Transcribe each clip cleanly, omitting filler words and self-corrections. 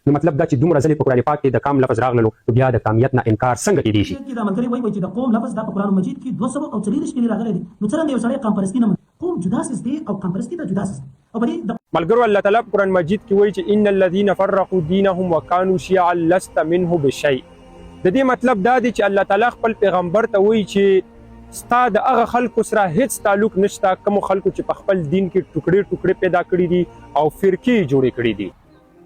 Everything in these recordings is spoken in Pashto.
نو مطلب دا چې دومره ځلې په قرآن پاک کې د قام لفظ راغللو نو بیا د قامیت نه انکار څنګه کیدی شي؟ کې دا ملګری وایي چې د قوم لفظ دا په قرآن مجید کې 240 ځلې راغلی دی، نو څرنګه یو سړی قام پرستي نه مني؟ قوم جدا څیز دی او قام پرستي دا جدا څیز دی او په دې د. ملګرو الله تعالی په قرآن مجید کې وایي چې ان الذین فرقوا دینهم وکانوا شیعا لست منه بشیء. د دې مطلب دا دی چې الله تعالی خپل پیغمبر ته وایي چې ستا د هغه خلکو سره هیڅ تعلق نشته کومو خلکو چې په خپل دین کې ټوکړې ټوکړې پیدا کړي دي او فرقې یې جوړې کړي دي.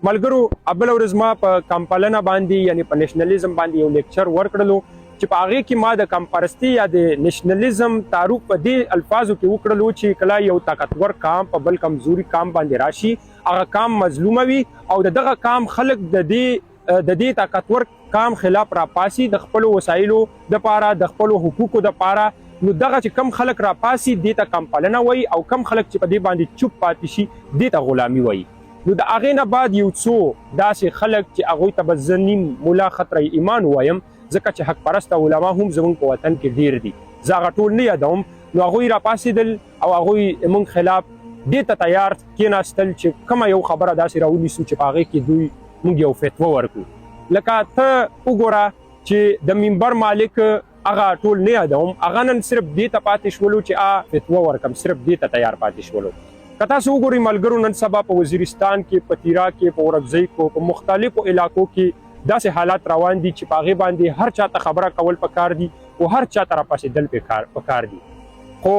ملګرو ابل ورځ ما په کمپلنه باندې یعنی په نېشنلیزم باندې یو لیکچر ورکړلو چې په هغه کې ما د کمپرستی یا د نېشنلیزم تعارف په دې الفاظو کې وکړلو چې کله یو طاقتور قام په بل کمزوري قام باندې راشي، هغه قام مظلوم وي او د دغه قام خلک د دې طاقتور قام خلاف راپاسي د خپلو وسایلو د پاره، د خپلو حقوقو د پاره، نو دغه چې کم خلک راپاسي دې ته کمپلنه وایي او کم خلک چې په دې باندې چوپ پاتې شي دې ته غلامي وایي. نو د هغې نه بعد یو څو داسې خلک چې هغوی ته به زه نیم ملا خطر ایمان ووایم، ځکه چې حق پرسته علما هم زمونږ په وطن کې ډیر دي، زه هغه ټول نه یادوم، نو هغوی راپاڅېدل او هغوی موږ خلاف دې ته تیار کېناستل چې کومه یو خبره داسې راونیسو چې په هغې کې دوی موږ یو فتوا ورکړو. لکه ته وګوره چې د منبر مالک، هغه ټول نه یادوم، هغه نن صرف دې ته پاتې شولو چې فتوا ورکم، صرف دې ته تیار پاتې شولو. که تاسو وګورئ ملګرو، نن سبا په وزیرستان کې، په تیرا کې، په اورکزۍ کې، په مختلفو علاقو کې داسې حالات روان دي چې په هغې باندې هر چا ته خبره کول پکار دي او هر چا ته راپاڅېدل پکار دي، خو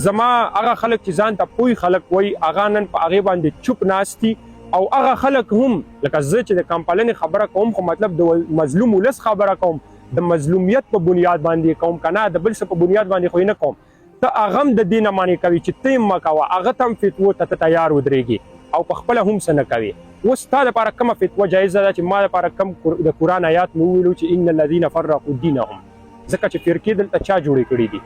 زما هغه خلک چې ځان ته پوی خلک وایي، هغه نن په هغې باندې چوپ ناست دي. او هغه خلک هم لکه زه چې د کمپلنې خبره کوم، خو مطلب د مظلوم ولس خبره کوم، د مظلومیت په بنیاد باندې کوم که نه د بل څه په بنیاد باندې خو یې نه کوم. ته هغه هم د دې نه منع کوي چې ته یې مه کوه، هغه ته هم فتوو ته ته تیار ودرېږې او په خپله هم څه نه کوې. اوس ستا لپاره کومه فتوا جایزه ده چې ما لپاره کوم د قرآن آیات مې وویلو چې ان الذین فرقوا دینهم؟ ځکه چې فرقې دلته چا جوړې کړې دي؟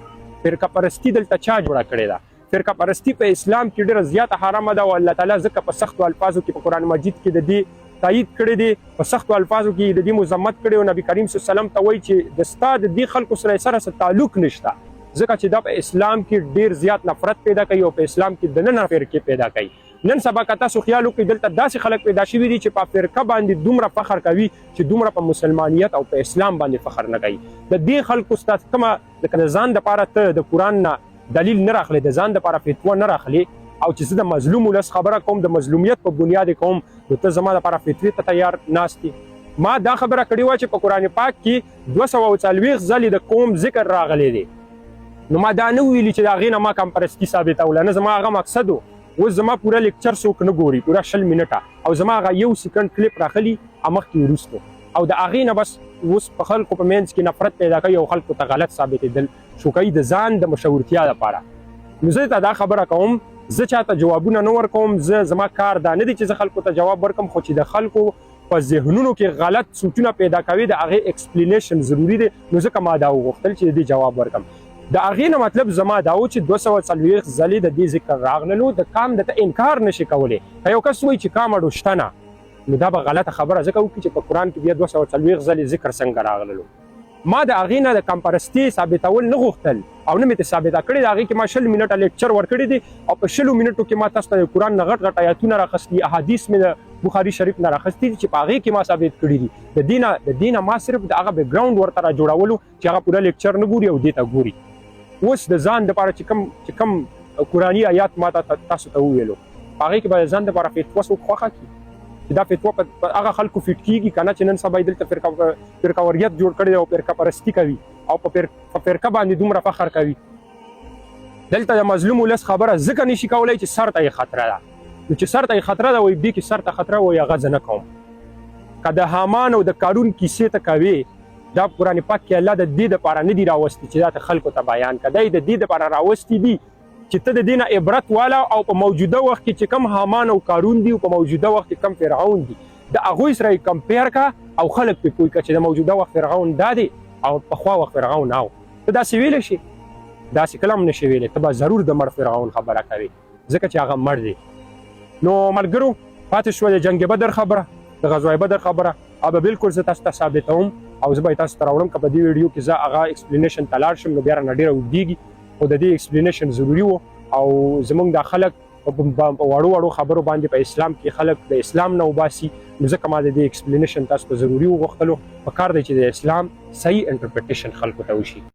فرقه پرستی دلته چا جوړه کړې ده؟ فرقه پرستی په اسلام کې ډېره زیاته حرامه ده او الله تعالی ځکه په سختو الفاظو کې په قرآن مجید کې د دې تایید کړی دی، په سختو الفاظو کې د دې مذمت کړی او نبی کریم صلی الله علیه وسلم ته وایي چې د ستا د دې خلکو سره څه تعلق نشته، ځکه چې دا په اسلام کې ډیر زیات نفرت پیدا کوي او په اسلام کې دننه فرقې پیدا کوي. نن سبا که تاسو خیال وکړئ، دلته داسې خلک پیدا شوي دي چې په فرقه باندې دومره فخر کوي چې دومره په مسلمانیت او په اسلام باندې فخر نه کوي. د دې خلکو ستا کومه لکه د ځان دپاره ته د قرآن نه دلیل نه راخلې، د ځان دپاره فتوا نه راخلې او چې زه د مظلوم ولس خبره کوم، د مظلومیت په بنیاد کوم، نو ته زما لپاره فتوی ته تیار ناست. ما دا خبره کړې وه چې په قرآن پاک کې 240 ځلې د قوم ذکر راغلی دی، نو ما دا نه ویلي چې د هغې نه ما کمپرستي ثابتوله، نه زما هغه مقصد و. اوس زما پوره لیکچر څوک نه ګوري، پوره 20 منټه، او زما هغه یو سیکنډ کلیپ راخلي مخکې وروستو او د هغې نه بس اوس په خلکو په منځ کې نفرت پیدا کوي او خلکو ته غلط ثابتېدل شو کوي د ځان د مشهورتیا لپاره. نو زه ته دا خبره کوم، زه چاته جوابونه نه ورکوم، زه زما کار دا نه دی چې زه خلکو ته جواب ورکم، خو چې د خلکو په ذهنونو کې غلط سوچونه پیدا کوي د هغې explanation ضروري دی، نو ځکه ما دا وغوښتل چې د دې جواب ورکم. د هغې نه مطلب زما دا و چې 240 ځلې د دې ذکر راغللو، د قام د ته انکار نشي کولی. که یو کس وایي چې قام اډو شته نه، نو دا به غلطه خبره ځکه وکړي چې په قرآن کې بیا 240 ځلې ذکر څنګه راغللو؟ ما د هغې نه د کمپرستي ثابتول نه غوښتل او نه مې ته ثابته کړې. د هغې کې ما 20 منټه لیکچر ورکړی دی او په 20 منټو کې ما تاسو ته د قرآن نه غټ غټ آیاتونه راخستي، احادیث مې د بخاري شریف نه راخستي دي چې په هغې کې ما ثابت کړي دي. د دې نه ما صرف د هغه background ورته را جوړولو چې هغه پوره لیکچر نه ګوري او دې ته ګوري. اوس د ځان دپاره چې کوم قرآني آیات ما تاسو ته وویلو، په هغې کې به د ځان دپاره فتوا څوک خوښه کړي چې دا فتوا په هغه خلکو فټ کیږي که نه چې نن سبا یې دلته فرقه وریت جوړ کړی او فرقه پرستی کوي او په فرقه باندې دومره فخر کوي؟ دلته د مظلوم ولس خبره ځکه نشي کولای چې سر ته یې خطره ده. نو چې سر ته یې خطره ده، وایي دې کې سر ته خطره، وایي هغه زه نه کوم. که د هامان او د قارون کیسې ته کوې، دا قرآن پاک کې الله د دې دپاره نه دي راوستي چې دا ته خلکو ته بیان کړه، دا یې د دې دپاره راوستي دي چې ته د دې نه عبرت واله او په موجوده وخت کې چې کم هامان او قارون دي او په موجوده وخت کې کم فرعون دي، د هغوی سره یې compare کا او خلک پرې پوه کړه چې د موجوده وخت فرعون دا دی او پخوا وخت فرعون نه و. ته داسې ویلی شې؟ داسې کله هم نشې ویلی. ته به ضرور د مړ فرعون خبره کوې، ځکه چې هغه مړ دی. نو ملګرو، پاتې شوه د جنګ بدر خبره، د غزوه بدر خبره، هغه به بالکل زه تاسو ته ثابتوم او زه به یې تاسو ته راوړم. که په دې ویډیو کې زه هغه explanation ته لاړ شم نو بیا رانه ډېره اوږدېږي، خو د دې explanation ضروري و او زمونږ دا خلک په وړو وړو خبرو باندې په اسلام کې خلک د اسلام نه وباسي. نو ځکه ما د دې ایکسپلینیشن تاسو ته ضروري وغوښتلو. په کار دی چې د اسلام صحیح انټرپریټیشن خلکو ته وشي.